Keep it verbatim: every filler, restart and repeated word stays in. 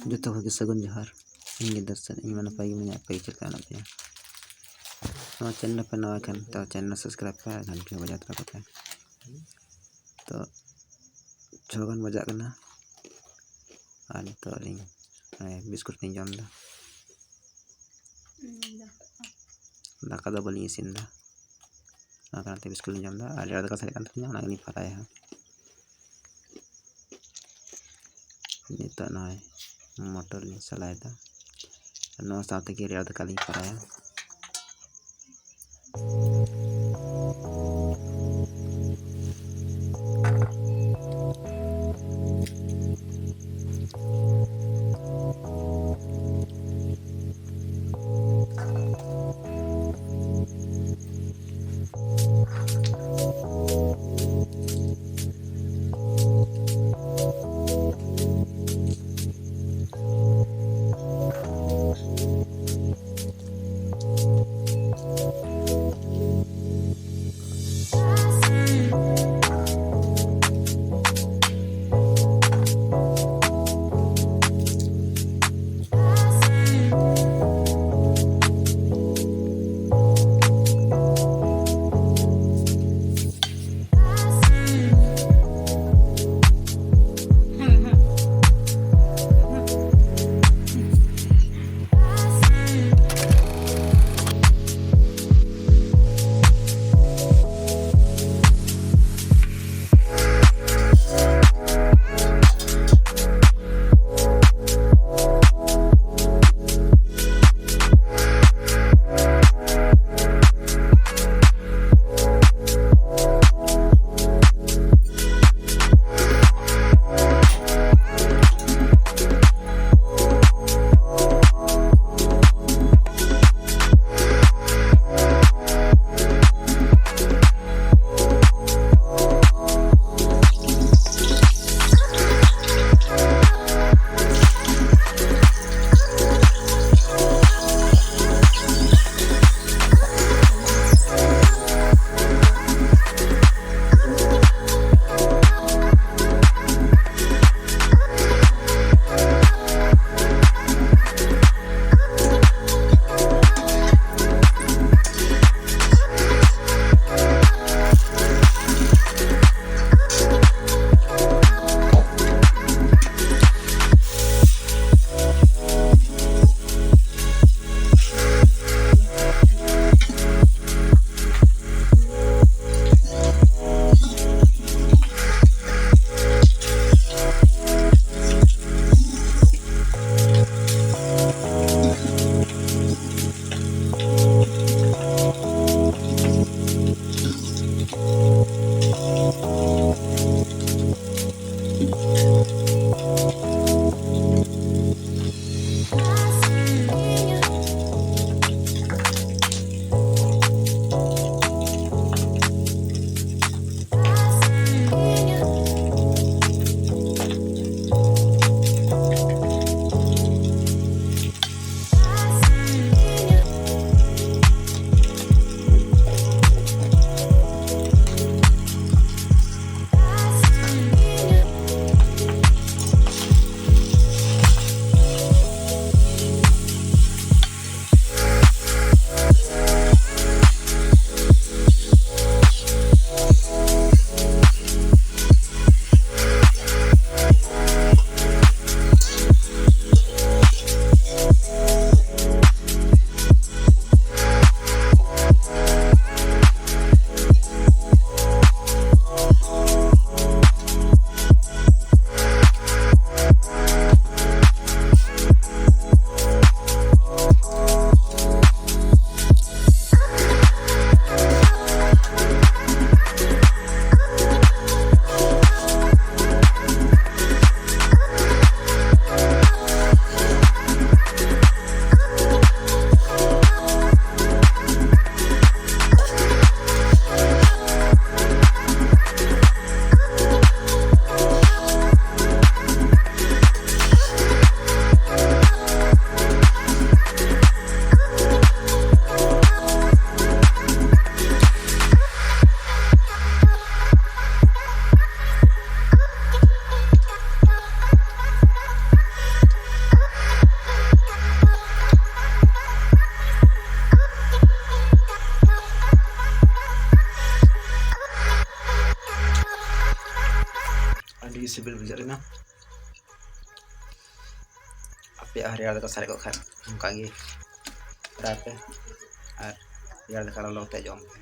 ᱡᱚᱛᱚ ᱠᱚᱜᱮ ᱥᱟᱹᱜᱩᱱ ᱡᱚᱦᱟᱨ᱾ ᱤᱧ ᱜᱮ ᱫᱚᱨᱥᱚᱱ, ᱤᱧ ᱢᱟ ᱱᱟᱯᱟᱭ ᱜᱮ ᱢᱮᱱᱟᱜᱼᱟ, ᱟᱯᱮ ᱜᱮ ᱪᱮᱫ ᱞᱮᱠᱟ ᱢᱮᱱᱟᱜ ᱯᱮᱭᱟ? ᱱᱚᱣᱟ ᱪᱮᱱᱮᱞ ᱯᱮ ᱱᱟᱣᱟ ᱠᱷᱟᱱ ᱛᱚ ᱪᱮᱱᱮᱞ ᱥᱟᱵᱥᱠᱨᱟᱭᱤᱵ ᱯᱮ ᱟᱨ ᱜᱷᱟᱱᱴᱤ ᱦᱚᱸ ᱵᱟᱡᱟᱣ ᱛᱚᱨᱟ ᱠᱟᱜ ᱯᱮ᱾ ᱛᱚ ᱪᱷᱚ ᱜᱟᱱ ᱵᱟᱡᱟᱜ ᱠᱟᱱᱟ ᱟᱨ ᱱᱤᱛᱚᱜ ᱟᱹᱞᱤᱧ ᱱᱚᱜᱼᱚᱭ ᱵᱤᱥᱠᱩᱴ ᱞᱤᱧ ᱡᱚᱢ ᱮᱫᱟ᱾ ᱫᱟᱠᱟ ᱫᱚ ᱵᱟᱹᱞᱤᱧ ᱤᱥᱤᱱ ᱮᱫᱟ, ᱚᱱᱟ ᱠᱟᱨᱚᱱ ᱛᱮ ᱵᱤᱥᱠᱩᱴ ᱞᱤᱧ ᱡᱚᱢ ᱮᱫᱟ᱾ ᱟᱨ ᱨᱮᱭᱟᱲ ᱫᱟᱠᱟ ᱥᱟᱨᱮᱡ ᱠᱟᱱ ᱛᱟᱹᱞᱤᱧᱟ, ᱚᱱᱟ ᱜᱮᱞᱤᱧ ᱯᱷᱟᱨᱟᱭᱟ ᱦᱟᱸᱜ᱾ ᱱᱤᱛᱚᱜ ᱱᱚᱜᱼᱚᱭ ᱢᱚᱴᱚᱨ ᱞᱤᱧ ᱥᱟᱞᱟᱭᱮᱫᱟ, ᱱᱚᱣᱟ ᱥᱟᱶ ᱛᱮᱜᱮ ᱨᱮᱭᱟᱲ ᱫᱟᱠᱟ ᱞᱤᱧ ᱯᱷᱟᱨᱟᱭᱟ᱾ ᱜᱮ ᱥᱤᱵᱤᱞ ᱵᱩᱡᱷᱟᱹᱜ ᱠᱟᱱᱟ᱾ ᱟᱯᱮᱭᱟᱜ ᱦᱚᱸ ᱨᱮᱭᱟᱲ ᱫᱟᱠᱟ ᱥᱟᱨᱮᱡ ᱠᱚᱜ ᱠᱷᱟᱱ ᱚᱱᱠᱟ ᱜᱮ ᱠᱚᱨᱟᱣ ᱯᱮ ᱟᱨ ᱨᱮᱭᱟᱲ ᱫᱟᱠᱟ ᱞᱚᱞᱚ ᱠᱟᱛᱮ ᱡᱚᱢ ᱯᱮ᱾